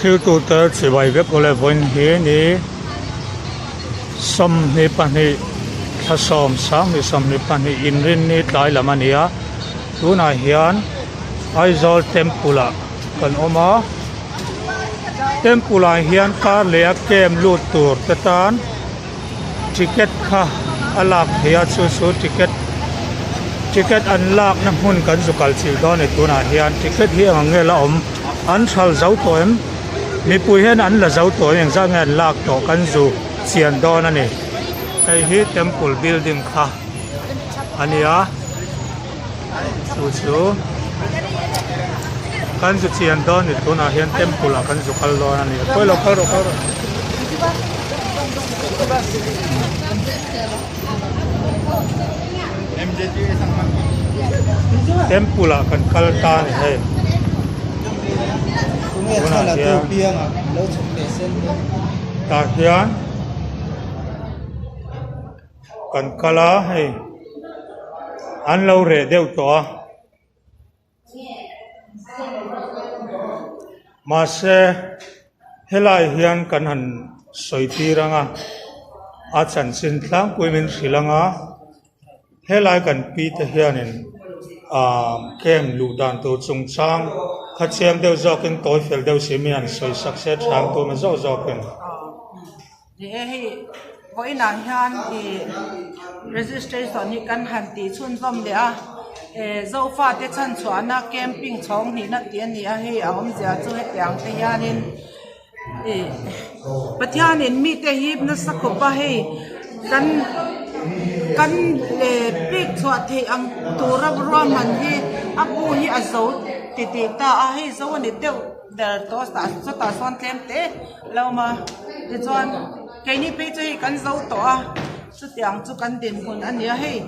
Thiltute chibai vek awle vawiin hi ni 22 thla sawm sanghnih 22 inrinni tlai lam a ni a tunah hian Aizawl temple ah kan awm a temple ah hian kar leh a camp lut tur te tan ticket kha a lak theih a chu chu ticket ticket an lakna hmun kan zu kal chilh dawn a ni tunah hian ticket hi eng ang nge la awm an hralh zo tawh em mipui hian an la zo tawh em engzah nge an lak tawh kan zu chian dawn a ni hei hi temple building kha a ni a chu chu kan zu chian dawn a ni tunah hian temple ah kan zu kal dawn a ni khawi lo kal rawh kal rawh. Temple ah kan kal ta a ni hei tunah hian tah hian kan kal a hei an lo reh deuh tawh a mahse helai hian kan han sawi tir ang a a chanchin tlangpui min hrilh ang a helai kan pi te hianin ahh camp luh dan tur chungchang kha chiang deuh zawkin tawi fel deuh si mi han sawi sak se chhang tur na zawk zawkin. Ni e hei vawiinah hian ih registration hi kan han tih chhunzawm leh a eh Zofate chhanchhuahna camping chhawng hnihna tih a ni a hei a awmzia chu hetiang te hianin ih Pathianin mite hi nasa khawp a hei kan kan eh pek chhuah theih ang tura ruahman hi a bu hi a zo titih ta a hei zo a ni deuh ber tawh a chutah sawn tlem te. Lo awm a tichuan keini phei chu hei kan zo tawh a chutiang chu kan dinhmun a ni a hei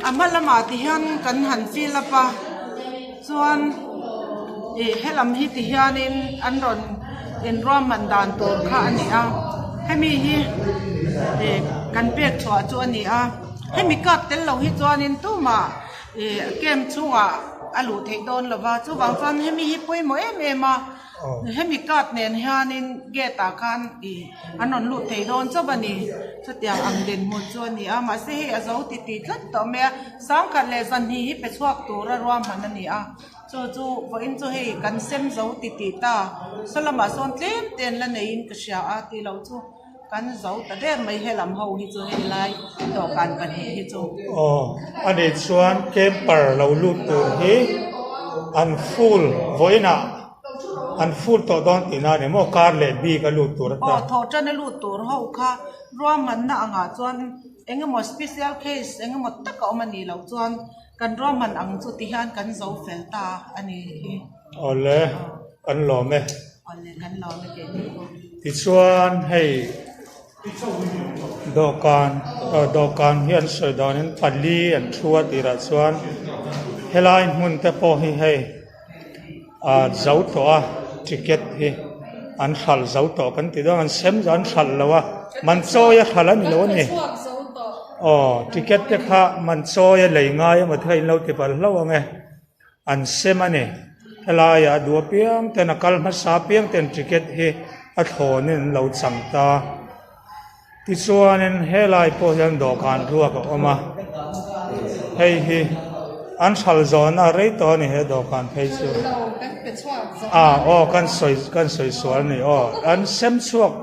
a hma lamah ti hian kan han fill up a chuan ih helam hi ti hianin an rawn inruahman dan tur kha a ni a hemi hi ih kan pek chhuah chu a ni a hemi card tel lo hi chuanin tumah ih camp chhungah a luh theih dawn lo va chuvang chuan hemi hi pawimawh em em a. Hemi card nen hianin gate ah khan ih an rawn lut thei dawn chauh a ni chutiang ang dinhmun chu a ni a mahse hei a zo ti tih tlat tawh mai a sangkhat leh zahnih hi pe chhuak tura ruahman a ni a chu chu vawiin chu hei kan sem zo ti tih ta saw lamah sawn tlem te an la neiin ka hria a tih loh chu kan zo ta der mai helam ho hi chu hei lai dawhkan pahnih hi chu. Aw a nih chuan camper lo lut tur hi an full vawiinah an full tawh dawn tihna a ni maw car leh bik a lut tur ata. Aw thawh tan a lut tur ho kha ruahmanna angah chuan eng emaw special case eng emaw tak a awm a nih loh chuan kan ruahman ang chu ti hian kan zo fel ta a ni hi. Awle kan lawm e. Awle kan lawm e keini pawh. Tichuan hei dawhkan aw dawhkan hi an sawi danin pali an thu a tirah chuan helai hmun te pawh hi hei ah zo tawh a ticket hi an hralh zo tawh kan ti dawn an sem an hralh lo a man chawi a hralh a ni lo a ni aw ticket te kha man chawi a lei ngai emaw te kha in lo ti palh hlauh ang e. An sem a ni. Helaiah duh apiang ten a kal hmasa apiang ten ticket hi a thlawnin an lo chang ta. Tichuanin helai pawh hian dawhkan ruak a awm a, hei hi an hral zawhna a rei tawh a ni he dawhkan phei chu. Ah aw kan sawi kan sawi sual a ni aw an sem chhuak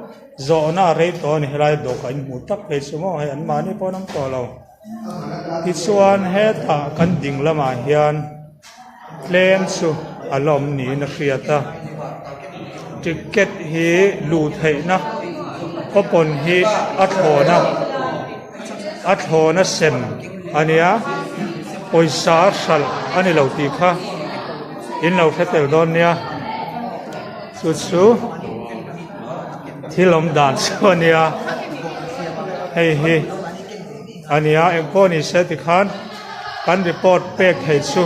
zawhna a rei tawh a ni helai dawhkan inhmuh tak phei chu maw hei anmahni pawh an awm tawh lo. Tichuan hetah kan ding lamah hian tlem chu a la awm niin a hriat a ticket hi luh theihna coupon hi a thlawn a a thlawn a sem a nia pawisa a hralh a ni lo tih kha in lo hre tel dawn nia chu chu. Thil awm dan chu a nia hei hi a nia engpawh ni se tikhan kan report pek thei chu.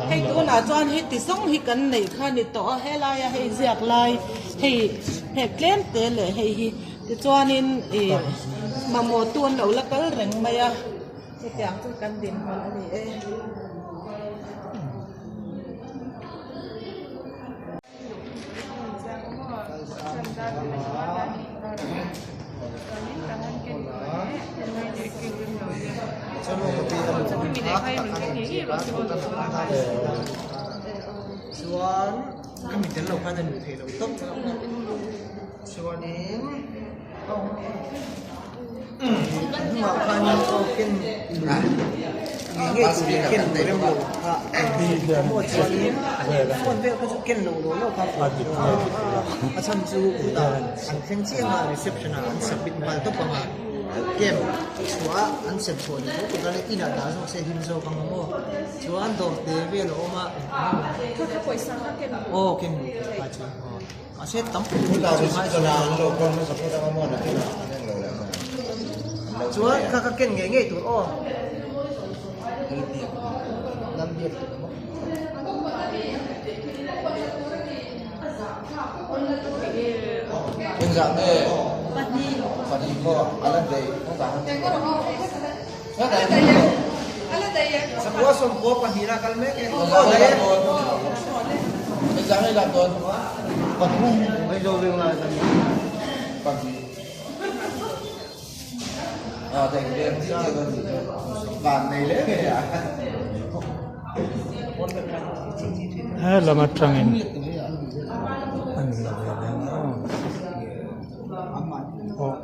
Hei tunah chuan heti zawng hi kan neih kha ni tawh a helaia hei ziak lai hei hek tlem te leh hei hi tichuanin ih. Mamawh tu an lo la kal reng mai a, chutiang chu kan dinhmun a ni e. Chuan ka mi tel lo khan a nuih theih loh tawp chuanin a hnungah khanin aw ken lui ngei ngei tur leh ken lui rem lo kha maw chuanin phone vel kha chu ken lo lo lo kha a chhan chu khutah an thleng chiang a reception ah an submit nghal tawp ang a camp chhuah an sem chhuah ni tho tur a inah dah zawk se him zawk ang maw. Chuan dawr te vel a awm a aw ken kha chu aw mahse tam chuan kha kha ken ngei ngei tur aw Sakua sawmkua pahnihna kal mek e. He lam atangin an la ve leh ang aw.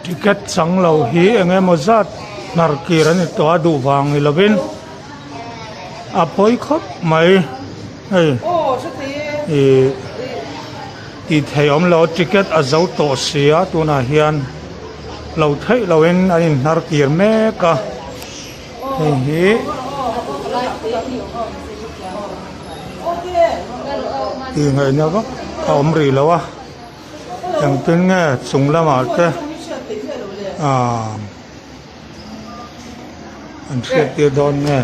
Ticket chang lo hi eng emaw zat hnar kir a ni tawh a duh vang ni lovin a pawi khawp mai hei ih tih theih awm lo ticket a zo tawh si a tunah hian. Lo theih loin an inhnar tir mek a, hei hi tih ngaihna vak a awm rih lo a, engtin nge chung lamah te aaa an hriat tir dawn nge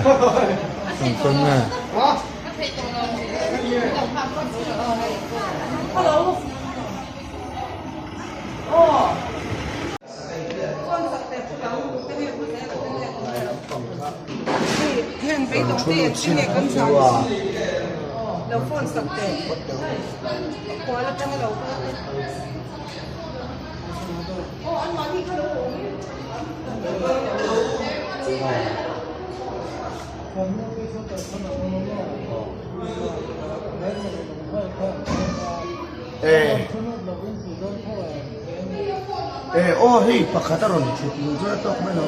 engtin nge. Eh aw hei pakhat a rawn thut luh chuan a tawk mai lo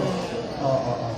aw aw aw.